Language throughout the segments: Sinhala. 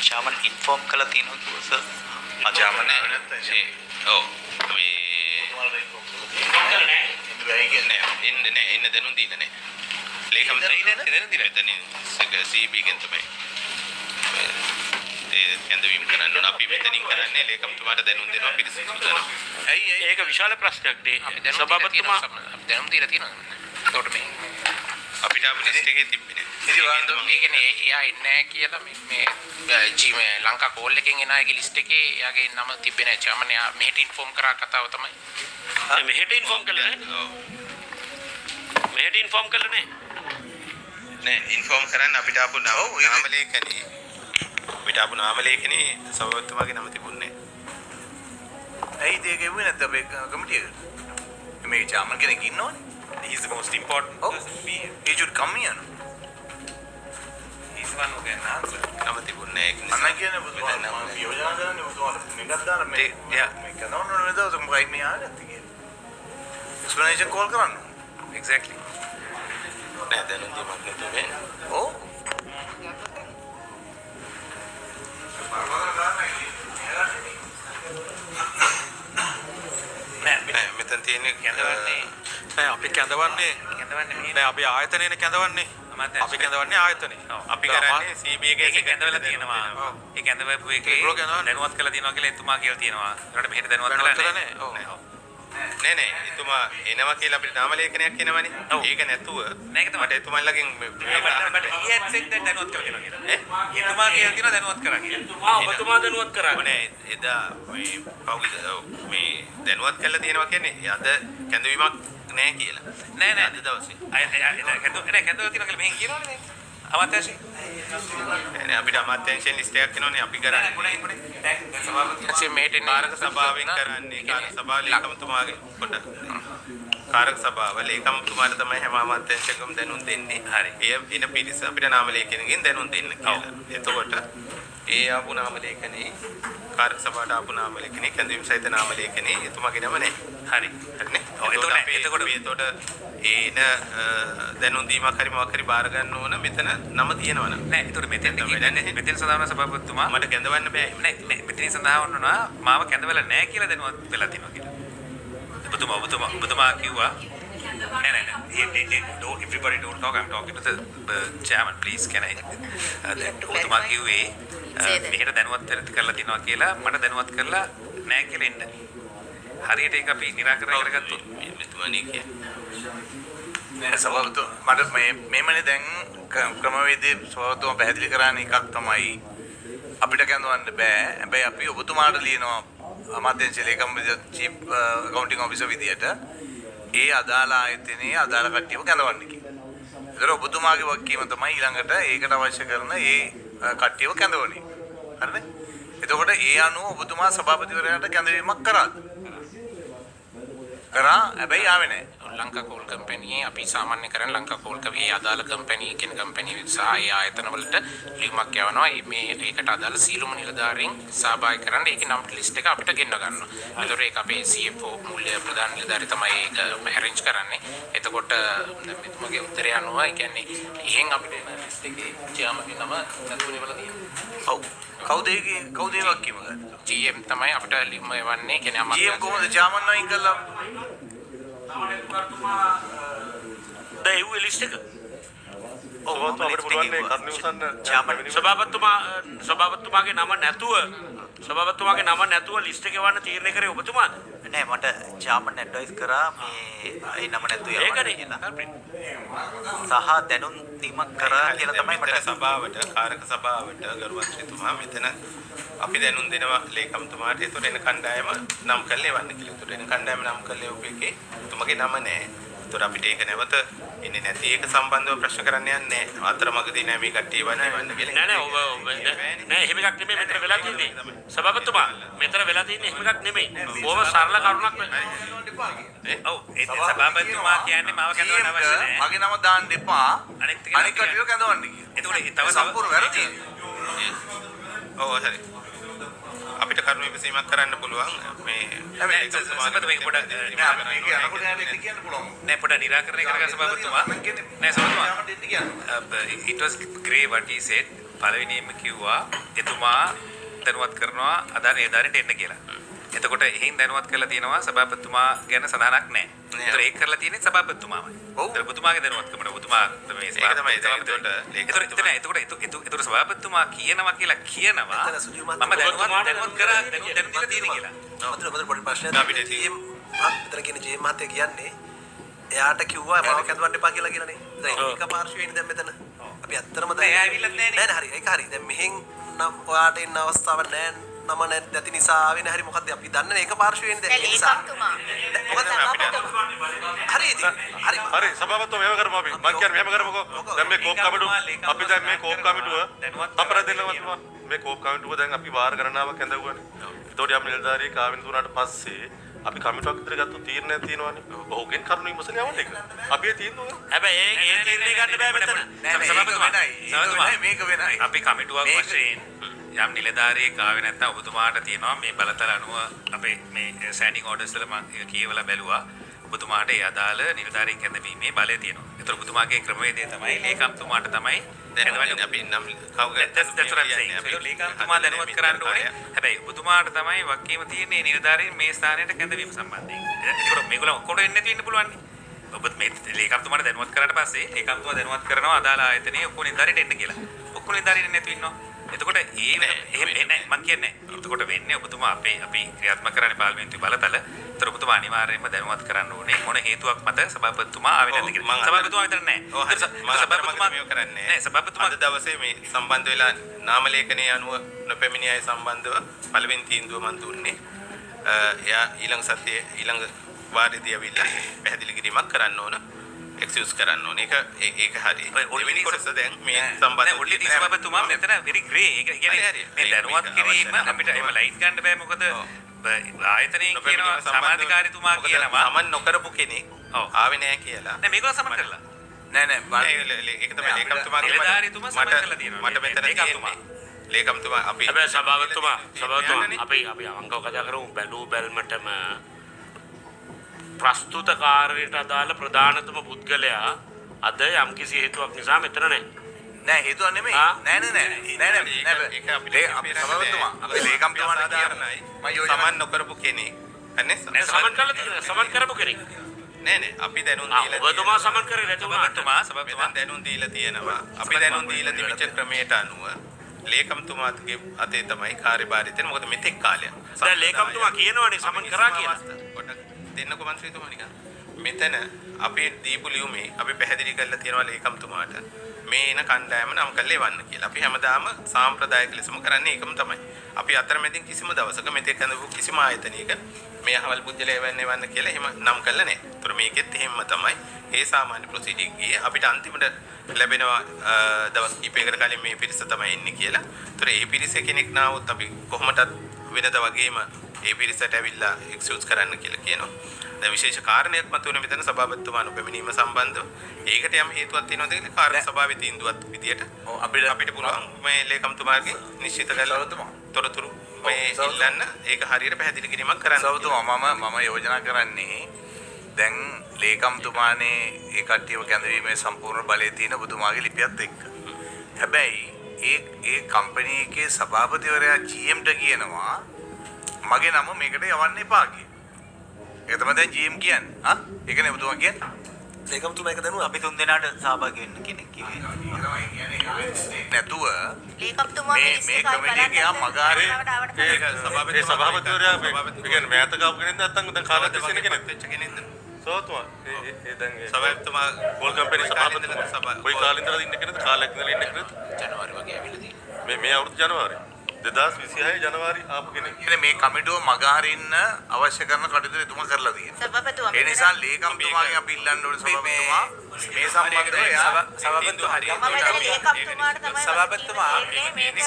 චාමන් ඉන්ෆෝම් කරලා තියෙනවා කිව්වා සර්. චාමන් නෑ. ඔව් මේ නෑ එන්න නෑ, එන්න දැනුම් දීලා නෑ. ලේකම් දැනුම් දීලා එතනින් CB එකෙන් තමයි ඒ කැඳවීම කරන්න ඕන. අපි මෙතනින් කරන්නේ ලේකම්තුමාට දැනුම් දෙනවා පිරිස සූදානම්. ඇයි ඒක විශාල ප්‍රශ්නයක් නේ. සභාපතිතුමා අපි දැනුම් දීලා තියෙනවා. ඒකට මේ අපිට ආපු ලිස්ට් එකේ තිබ්බේ නෑ. ඉතින් ඒ කියන්නේ එයා එන්නේ නෑ කියලා මේ ජී මේ ලංකා කෝල් එකෙන් එන අයගේ ලිස්ට් එකේ එයාගේ නම තිබ්බේ නෑ. චේර්මන් එයා මෙහෙට ඉන්ෆෝම් කරා කතාව තමයි. මෙහෙට ඉන්ෆෝම් කළේ නෑ. ඔව්. මෙහෙට ඉන්ෆෝම් කළේ නෑ. නෑ, ඉන්ෆෝම් කරන්න අපිට ආපු නාම ලේඛනේ, අපිට ආපු නාම ලේඛනේ සභාපතිතුමාගේ නම තිබුණේ නෑ. ඇයි ඒක එව්වේ නැද්ද අපේ කමිටි එකට? මේ චාමන් කෙනෙක් ඉන්නවනේ. He is the most important person to be here. He should come here. No? He's the one who can answer. නම තිබුණේ නෑ. ඒක නිසා මම කියන්නේ ඔබතුමා මම යෝජනා කරන්නේ ඔබතුමාට මේකක් දාලා මේ මේ කරනව නේද? ඔබ මොකයි මේ ආගත්තේ කියලා. එක්ස්ප්ලනේෂන් කෝල් කරන්න ඕන. Exactly. නෑ, දැනුම් දීමක් නෙතුමේ. ඔව්. නෑ, මෙතන තියෙන්නේ කැඳවන්නේ. නෑ, අපි කැඳවන්නේ නෑ, අපි ආයතනයනේ කැඳවන්නේ. අපි කැඳවන්නේ ආයතනේ. අපි කරන්නේ CB එකේ ඒක කැඳවලා තියෙනවා. ඒ කැඳවපු එකේ දැනුවත් කරලා තියෙනවා කියලා එතුමා කියලා තියෙනවා. ඒකට මෙහෙට දැනුවත් කරලා නෑ. ඔව්. නෑ නෑ, එතුමා එනවා කියලා අපිට නාම ලේඛනයක් එනවනේ. ඒක නැතුව මට එතුමන්ලගෙන් but he had said that දැනුවත් කරලා තියෙනවා කියලා. එතුමා කියලා තියෙනවා දැනුවත් කරා කියලා. ආ, ඔබතුමා දැනුවත් කරා. නෑ, එදා මේ පහුගිය මේ දැනුවත් කරලා තියෙනවා කියන්නේ අද කැඳවීමක් නෑ කියලා. නෑ නෑ, අද දවසේ. අය එදා කැඳව නෑ, කැඳවලා තියෙනවා කියලා මෙහෙන් කියනවනේ දැන්. අමාත්‍යංශේ. නෑ, අපිට අමාත්‍යංශයෙන් ලිස්ට් එකක් එනවනේ අපි කරන්නේ. දැන් සභාපතිතුමා මෙහෙට එන්නේ කාරක සභාවෙන් කරන්නේ. කාරක සභාව ලේකම්තුමාගේ පොඩ්ඩක්. කාරක සභාව ලේකම්තුමාට තමයි හැම අමාත්‍යංශයකම දැනුම් දෙන්නේ. හරි. එය එන පිරිස අපිට නාම ලේඛනකින් දැනුම් දෙන්න කියලා. එතකොට ඒ ආපු නාම ලේඛනේ, කාරක සභාවට ආපු නාම ලේඛනේ, කැඳවීම සහිත නාම ලේඛනේ එතුමාගේ නම නෑ. හරි. හරිනේ. ඔව්, එතකොට එතකොට ඒන දැනුම් දීමක් හරි මොකක් හරි බාර ගන්න ඕන මෙතන නම තියෙනවනම්. නෑ, එතකොට මෙතෙන් මෙතෙන් සඳහන් වුණ සභාපතිතුමා මට කැඳවන්න බෑ. නෑ නෑ, මෙතනින් සඳහන් වුණා මාව කැඳවලා නෑ කියලා දැනුවත් වෙලා තියෙනවා කියලා. ඔබතුමා ඔබතුමා ඔබතුමා කිව්වා නෑ නෑ නෑ, don't everybody don't talk, I'm talking to the chairman, please can I. ඔබතුමා කිව්වේ මෙහෙට දැනුවත් කරලා තියෙනවා කියලා, මට දැනුවත් කරලා නෑ කියලා එන්න. හරියට ඒක අපි නිරාකරණය කරගත්තොත් මෙතුමා නේ කියන්නේ. නෑ සභාපතිතුමා, මට මේ මේමනේ දැන් ක්‍රමවේදයේ සභාපතිතුමා පැහැදිලි කරාන එකක් තමයි අපිට කැඳවන්න බෑ. හැබැයි අපි ඔබතුමාට ලියනවා අමාත්‍යංශ ලේකම් විදියට, චීෆ් ඇකවුන්ටිං ඔෆිසර් විදියට ඒ අදාළ ආයතනයේ අදාළ කට්ටියව කැඳවන්න කියලා. ඒතර ඔබතුමාගේ වගකීම තමයි ඊළඟට ඒකට අවශ්‍ය කරන ඒ කට්ටියව කැඳවන එක. හරිනේ? එතකොට ඒ අනුව ඔබතුමා සභාපතිවරයාට කැඳවීමක් කරාද? කරා, හැබැයි ආවේ නෑ. ලංකා කෝල් කම්පැනි අපි සාමාන්‍ය කරන්නේ ලංකා කෝල් කම්පැනි ඒ අදාළ කම්පැනි කියන කම්පැනි සහ ඒ ආයතන වලට ලියුමක් යවනවා. මේ ඒකට අදාළ සියලුම නිලධාරීන් සහභාගී කරන්න ඒකේ නම් ලිස්ට් එක අපිට ගෙන්න ගන්නවා. ඒතකොට ඒක අපේ CFO මූල්‍ය ප්‍රධාන නිලධාරී තමයි ඒක ඇරේන්ජ් කරන්නේ. එතකොට මෙතුමගේ උත්තරය අනුව ඒ කියන්නේ එහෙන් අපිට එන ලිස්ට් එකේ චෙයාමන්ගේ නම නැතුව ඉවලා තියෙනවා. ඔව්. කවුද ඒකේ කවුද ඒ වගකීම ගන්නේ? GM තමයි අපිට ලියුම එවන්නේ. ඒ කියන්නේ GM කොහොමද චෙයාමන් අයින් කරලා දැන් එව්වේ ලිස්ට් එක? ඔව්, අපිට පුළුවන් නේ කරුණ විමසන්න. සභාපතිතුමා සභාපතිතුමාගේ නම නැතුව සභාපතිතුමාගේ නම නැතුව ලිස්ට් එක එවන්න තීරණය කරේ ඔබතුමාද? නෑ, මට චාමන් ඇඩ්වයිස් කරා මේ ඒ නම නැතුව යවන්න කියලා. සහ දැනුම් දීමක් කරා කියලා තමයි මට සභාවට, කාරක සභාවට ගරු මන්ත්‍රීතුමා මෙතන අපි දැනුම් දෙනවා ලේකම්තුමාට. ඒතකොට එන කණ්ඩායම නම් කරලා එවන්න කියලා. ඒතකොට එන කණ්ඩායම නම් කරලා එවපු එකේ එතුමාගේ නම නෑ. ඒතකොට අපිට ඒක නැවත එන්නේ නැති එක සම්බන්ධව ප්‍රශ්න කරන්න යන්නේ නෑ. අතරමඟදී නෑ මේ කට්ටිය එවන්න එවන්න කියලා. නෑ නෑ, ඔබ නෑ, එහෙම එකක් නෙමෙයි මෙතන වෙලා තියෙන්නේ. සභාපතිතුමා, මෙතන වෙලා තියෙන්නේ එහෙම එකක් නෙමෙයි. බොහොම සරල කරුණක්. ඔව්, ඒ සභාපතිතුමා කියන්නේ මාව කැඳවන්න අවශ්‍ය නෑ. මගේ නම දාන්න එපා. අනිත් කට්ටිය කැඳවන්න කියලා. එතකොට තව සම්පූර්ණ වැරදි. ඔව් හරි. අපිට කරුණු විමසීමක් කරන්න පුළුවන් මේ සභාපති මේක පොඩක් මේක අරකට එන්න කියන්න පුළුවන්. නෑ, පොඩක් නිරාකරණය කරගන්න සභාපතිතුමා. නෑ සභාපතිතුමා, it was grey what he said. පළවෙනියෙන්ම කිව්වා එතුමා දැනුවත් කරනවා අදාළ නිලධාරීන්ට එන්න කියලා. එතකොට එහෙන් දැනුවත් කරලා තියෙනවා සභාපතිතුමා ගැන සඳහනක් නැහැ. ඒතර ඒක කරලා තියෙන්නේ සභාපතිතුමාමයි. ඒතර ඔබතුමාගේ දැනුවත්කමට ඔබතුමා මේ ඒක තමයි එතකොට එතකොට එතකොට සභාපතිතුමා කියනවා කියලා කියනවා මම දැනුවත් කරා දැනුම් දීලා තියෙන්නේ කියලා. මතර පොඩි ප්‍රශ්නයක් අපිට GM මෙතන කියන GM මහත්තයා කියන්නේ එයාට කිව්වා මාව කැඳවන්න එපා කියලා කියලානේ. දැන් එක පාර්ශ්වයනේ දැන් මෙතන. අපි ඇත්තටම දැන් එයා ඇවිල්ලත් නෑනේ. නෑ නෑ හරි ඒක හරි. දැන් මෙහෙන් නම් ඔයාට එන්න අවස්ථාවක් නෑ. නම නැති නිසා ආවේ නෑ. හරි මොකද්ද අපි දන්නේ ඒක පාර්ශ්වයනේ දැන්. ඒ නිසා මොකද හරි ඉතින් හරි හරි සභාපතිතුමා මෙහෙම කරමු අපි. මං කියන්නේ මෙහෙම කරමුකෝ. දැන් මේ කෝප් කමිටුව අපි දැන් මේ කෝප් කමිටුව අපර දෙන්නවතුමා මේ කෝප් කමිටුව දැන් අපි වාර ගණනාවක් ඇඳවුවානේ. එතකොට යම් නිලධාරියෙක් ආවෙන් දුන්නාට පස්සේ අපි කමිටුවක් විතර ගත්ත තීරණයක් තියෙනවානේ. ඔහුගෙන් කරුණු විමසලා යවන්න එක. අපි ඒ තීන්දුව ගමු. හැබැයි ඒ තීරණය ගන්න බෑ මෙතන. සභාපතිතුමා සභාපතිතුමා මේක වෙනයි. අපි කමිටුවක් වශයෙන් යම් නිලධාරියෙක් ආවේ නැත්නම් ඔබතුමාට තියෙනවා මේ බලතල අනුව අපේ මේ ස්ටෑන්ඩින් ඕඩර්ස් වල මම ඒක කියවලා බැලුවා. ඔබතුමාට ඒ අදාළ නිලධාරීන් කැඳවීමේ බලය තියෙනවා. ඒතර ඔබතුමාගේ ක්‍රමවේදය තමයි ලේකම්තුමාට තමයි දැනවන්නේ අපි නම් කවුද ලේකම්තුමා දැනුවත් කරන්න ඕනේ. හැබැයි ඔබතුමාට තමයි වගකීම තියෙන්නේ නිලධාරීන් මේ ස්ථානයට කැඳවීම සම්බන්ධයෙන්. ඒකට මේගොල්ලෝ ඔක්කොට එන්නේ නැති වෙන්න පුළුවන් නේ. ඔබ මේ ලේකම්තුමාට දැනුවත් කරාට පස්සේ ලේකම්තුමා දැනුවත් කරනවා අදාළ ආයතනයේ ඔක්කොම නිලධාරීන්ට එන්න කියලා. ඔක්කොම නිලධාරීන් එන්නේ නැති ඉන්නවා. එතකොට ඒ එහෙම නෑ මං කියන්නේ. එතකොට වෙන්නේ ඔබතුමා අපේ අපි ක්‍රියාත්මක කරන්නේ පාර්ලිමේන්තුවේ බලතල. ඒතර ඔබතුමා අනිවාර්යයෙන්ම දැනුවත් කරන්න ඕනේ මොන හේතුවක් මත සභාපතිතුමා ආවේ නැද්ද කියලා. සභාපතිතුමා විතර නෑ. සභාපතිතුමා මේව කරන්නේ නෑ. සභාපතිතුමා අද දවසේ මේ සම්බන්ධ වෙලා නාම ලේඛනයේ අනුව නොපැමිණි අය සම්බන්ධව පළවෙනි තීන්දුව මං දුන්නේ. එයා ඊළඟ සතියේ ඊළඟ වාරයේදී ඇවිල්ලා පැහැදිලි කිරීමක් කරන්න ඕන. එක්ස්කියුස් කරන්න ඕනේ. ඒක ඒක හරි. දෙවෙනි කොටස දැන් මේ සම්බන්ධ ඔන්ලි සභාපතිතුමා මෙතන වෙරි ග්‍රේ. ඒක කියන්නේ මේ දැනුවත් කිරීම අපිට එහෙම ලයිට් ගන්න බෑ. මොකද ආයතනයෙන් කියනවා සමාධිකාරීතුමා කියනවා සමන් නොකරපු කෙනෙක් ආවේ නෑ කියලා. නෑ මේගොල්ලෝ සමන් කරලා. නෑ නෑ ඒක තමයි ලේකම්තුමා නිලධාරීතුමා සමන් කරලා තියෙනවා. මට මෙතන තියෙන්නේ ලේකම්තුමා අපි හැබැයි සභාපතිතුමා අපි අපි අවංකව කතා කරමු. බැලූ බැල්මටම ප්‍රස්තුත කාර්යයට අදාළ ප්‍රධානතම පුද්ගලයා අද යම්කිසි හේතුවක් නිසා මෙතන නැහැ. නෑ හේතුවක් නෙමෙයි. නෑ නෑ නෑ නෑ නෑ ඒක අපිට සභාපතිතුමා අපි ලේකම්තුමාට කියන්නයි මම සමන් නොකරපු කෙනෙක්. අනේ සමන් කරලා තියෙනවා. සමන් කරපු කෙනෙක්. නෑ නෑ අපි දැනුම් දීලා ඔබතුමා සමන් කරේ නැති වුණාට සභාපතිතුමා දැනුම් දීලා තියෙනවා. අපි දැනුම් දීලා තිබිච්ච ක්‍රමයට අනුව ලේකම්තුමාගේ අතේ තමයි කාර්යභාරය තියෙන්නේ. මොකද මෙතෙක් කාලයක් දැන් ලේකම්තුමා කියනවනේ සමන් කරා කියලා. පොඩ්ඩක් දෙන්නකෝ මන්ත්‍රීතුමා නිකන්. මෙතන අපි දීපු ලියුමේ අපි පැහැදිලි කරලා තියෙනවා ලේකම්තුමාට මේ එන කණ්ඩායම නම් කරලා එවන්න කියලා. අපි හැමදාම සාම්ප්‍රදායික ලෙසම කරන්නේ ඒකම තමයි. අපි අතරමැදින් කිසිම දවසක මෙතෙක් අඳපු කිසිම ආයතනයක මේ අහවල් පුද්ගලයා එවන්න එවන්න කියලා එහෙම නම් කරලා නැහැ. ඒතර මේකෙත් එහෙම්ම තමයි. ඒ සාමාන්‍ය ප්‍රොසීඩර් ගියේ අපිට අන්තිමට ලැබෙනවා දවස් කිහිපයකට කලින් මේ පිරිස තමයි එන්නේ කියලා. ඒතර ඒ පිරිසේ කෙනෙක් නාවොත් අපි කොහොමටත් වෙනද වගේම ඒ පිරිසට ඇවිල්ලා එක්ස්කියුස් කරන්න කියලා කියනවා. දැන් විශේෂ කාරණයක් මතුවෙන මෙතන සභාපතිතුමා නොපැමිණීම සම්බන්ධව ඒකට යම් හේතුවක් තියෙනවද කියලා කාර්ය සභාවේ තීන්දුවක් විදියට අපිට පුළුවන් මේ ලේකම්තුමාගේ නිශ්චිත කරලා තොරතුරු මේ ඉල්ලන්න ඒක හරියට පැහැදිලි කිරීමක් කරන්න. සභාපතිතුමා මම යෝජනා කරන්නේ දැන් ලේකම්තුමානේ ඒ කට්ටියව කැඳවීමේ සම්පූර්ණ බලය තියෙන ඔබතුමාගේ ලිපියත් එක්ක. හැබැයි ඒ ඒ කම්පැනි එකේ සභාපතිවරයා GM ට කියනවා මගේ නම මේකට යවන්න එපා කියලා. ඒක තමයි දැන් GM කියන්නේ. ආ ඒකනේ ඔබතුමා කියන්නේ. ලේකම්තුමා ඒක දැනුවා අපි තුන් දෙනාට සහභාගී වෙන්න කෙනෙක් කිව්වේ. නැතුව ලේකම්තුමා මේ මේ කමිටි එකේ ආ මගාරේ ඒ සභාපතිවරයා මේ කියන්නේ මෑත ගාපු කෙනෙක්ද නැත්නම් දැන් කාලයක් තිස්සේ ඉන්න කෙනෙක්ද? වෙච්ච කෙනෙක්ද? සෝතුමා ඒ ඒ දැන් ඒ සභාපතිතුමා ගෝල් කම්පැනි සභාපතිතුමා කොයි කාලේ ඉඳලාද ඉන්න කෙනෙක්ද? කාලයක් ඉඳලා ඉන්න කෙනෙක්ද? ජනවාරි වගේ ඇවිල්ලා තියෙනවා. මේ මේ අවුරුදු ජනවාරි 2026 ජනවාරි ආපු කෙනෙක්. කියන්නේ මේ කමිටුව මග හරින්න අවශ්‍ය කරන කටයුතු එතුමා කරලා තියෙනවා. සභාපතිතුමා ඒ නිසා ලේකම්තුමාගෙන් අපි ඉල්ලන්න ඕනේ සභාපතිතුමා මේ සම්බන්ධව එයා සභාපතිතුමා සභාපතිතුමා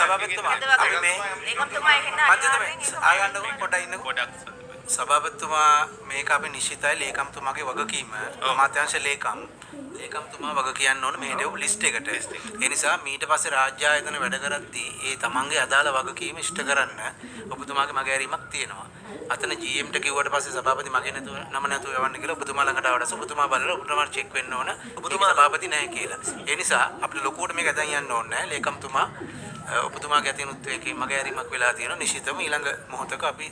සභාපතිතුමා අපි මේ ලේකම්තුමා එහෙනම් මන්ත්‍රීතුමා ආගන්නකො පොඩ්ඩක් ඉන්නකො. පොඩක් සභාපතිතුමා මේක අපි නිශ්චිතයි ලේකම්තුමාගේ වගකීම. අමාත්‍යාංශ ලේකම්තුමා වග කියන්න ඕන මේ දෙව් ලිස්ට් එකට. ඒ නිසා මීට පස්සේ රාජ්‍ය ආයතන වැඩ කරද්දී ඒ තමන්ගේ අදාළ වගකීම ඉෂ්ට කරන්න ඔබතුමාගේ මගහැරීමක් තියෙනවා. අතන GM ට කිව්වට පස්සේ සභාපති මගේ නැතුව නම නැතුව යවන්න කියලා ඔබතුමා ළඟට ආවට පස්සේ ඔබතුමා බලලා ඔබතුමාට චෙක් වෙන්න ඕන. ඔබතුමා සභාපති නැහැ කියලා. ඒ නිසා අපිට ලොකුවට මේක ඇදන් යන්න ඕනේ නැහැ. ලේකම්තුමා ඔබතුමාගේ අතිනුත් ඒකේ මගහැරීමක් වෙලා තියෙනවා. නිශ්චිතවම ඊළඟ මොහොතක අපි